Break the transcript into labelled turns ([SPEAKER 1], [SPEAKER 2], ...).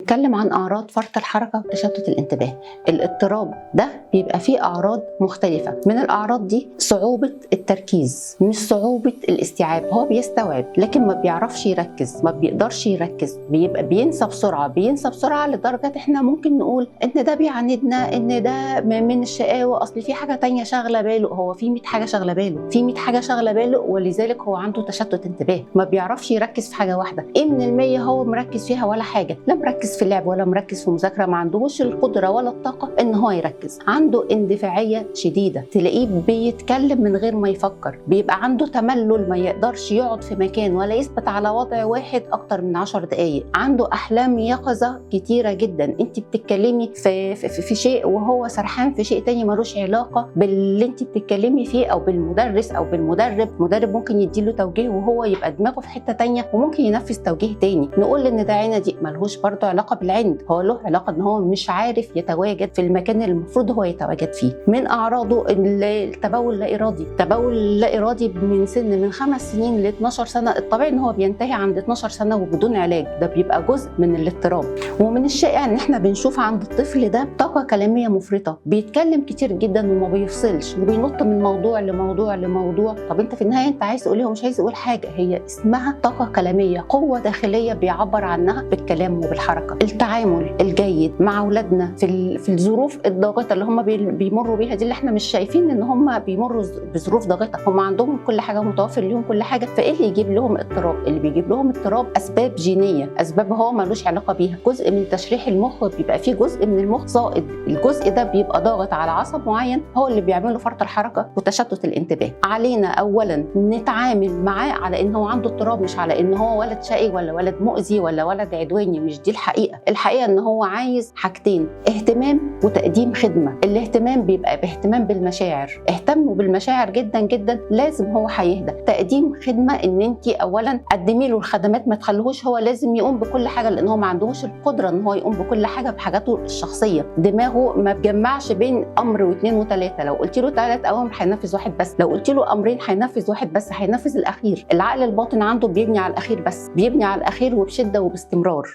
[SPEAKER 1] هنتكلم عن أعراض فرط الحركة وتشتت الانتباه. الاضطراب ده بيبقى فيه أعراض مختلفة. من الأعراض دي صعوبة التركيز، مش صعوبة الاستيعاب. هو بيستوعب لكن ما بيعرفش يركز، ما بيقدرش يركز، بيبقى بينسى بسرعة، بينسى بسرعة لدرجة احنا ممكن نقول ان ده بيعاندنا، ان ده من الشقاوة، اصل في حاجة تانية شاغلة باله. هو في 100 حاجة شاغلة باله، في 100 حاجة شاغلة باله، ولذلك هو عنده تشتت انتباه، ما بيعرفش يركز في حاجة واحدة. ايه من المية هو مركز فيها؟ ولا حاجة، لا مركز في اللعب ولا مركز في مذاكرة، ما عندهوش القدرة ولا الطاقة ان هو يركز. عنده اندفاعية شديدة، تلاقيه بيتكلم من غير ما يفكر، بيبقى عنده تملل، ما يقدرش يقعد في مكان ولا يثبت على وضع واحد اكتر من 10 دقايق. عنده احلام يقظة كتيرة جدا، انت بتتكلمي في, في, في شيء وهو سرحان في شيء تاني ملوش علاقة باللي انت بتتكلمي فيه، او بالمدرس او بالمدرب. مدرب ممكن يديله توجيه وهو يبقى دماغه في حتة تانية وممكن ينفذ توجيه تاني. نقول ان ده عندي، ملهوش برضه علاقة بالعند، هو له علاقة ان هو مش عارف يتواجد في المكان اللي المفروض هو يتواجد فيه. من اعراضه التبول لا ارادي، التبول لا ارادي من سن من 5 سنين ل 12 سنة، الطبيعي ان هو بينتهي عند 12 سنة وبدون علاج، ده بيبقى جزء من الاضطراب. ومن الشائع ان احنا بنشوف عند الطفل ده طاقة كلامية مفرطة، بيتكلم كتير جدا وما بيفصلش، وبينط من موضوع لموضوع لموضوع. طب انت في النهاية انت عايز تقول ايه؟ هو مش عايز يقول حاجة، هي اسمها طاقة كلامية، قوة داخلية بيعبر عنها بالكلام وبالحركه. التعامل الجيد مع اولادنا في الظروف الضاغطه اللي هم بيمروا بيها دي، اللي احنا مش شايفين ان هم بيمروا بظروف ضاغطة، هم عندهم كل حاجة ومتوفر ليهم كل حاجة، فايه اللي يجيب لهم اضطراب؟ اللي بيجيب لهم اضطراب اسباب جينية، اسباب هو ملوش علاقة بيها. جزء من تشريح المخ بيبقى فيه جزء من المخ زائد، الجزء ده بيبقى ضاغط على عصب معين هو اللي بيعمله فرط الحركة وتشتت الانتباه. علينا اولا نتعامل معاه على ان هو عنده اضطراب، مش على ان هو ولد شقي ولا ولد مؤذي ولا ولد عدواني، مش دي الحقيقة. الحقيقة ان هو عايز حاجتين: اهتمام وتقديم خدمة. الاهتمام بيبقى باهتمام بالمشاعر، اهتموا بالمشاعر جدا جدا، لازم هو هيهدى. تقديم خدمة ان انت اولا قدمي له الخدمات، ما تخليهوش هو لازم يقوم بكل حاجة، لان هو ما عندهوش القدرة ان هو يقوم بكل حاجة بحاجاته الشخصية. دماغه ما بيجمعش بين امر واثنين وثلاثة، لو قلت له 3 اوامر هينفذ واحد بس، لو قلت له امرين هينفذ واحد بس، هينفذ الاخير. العقل الباطن عنده بيبني على الاخير بس، بيبني على الاخير وبشدة وباستمرار.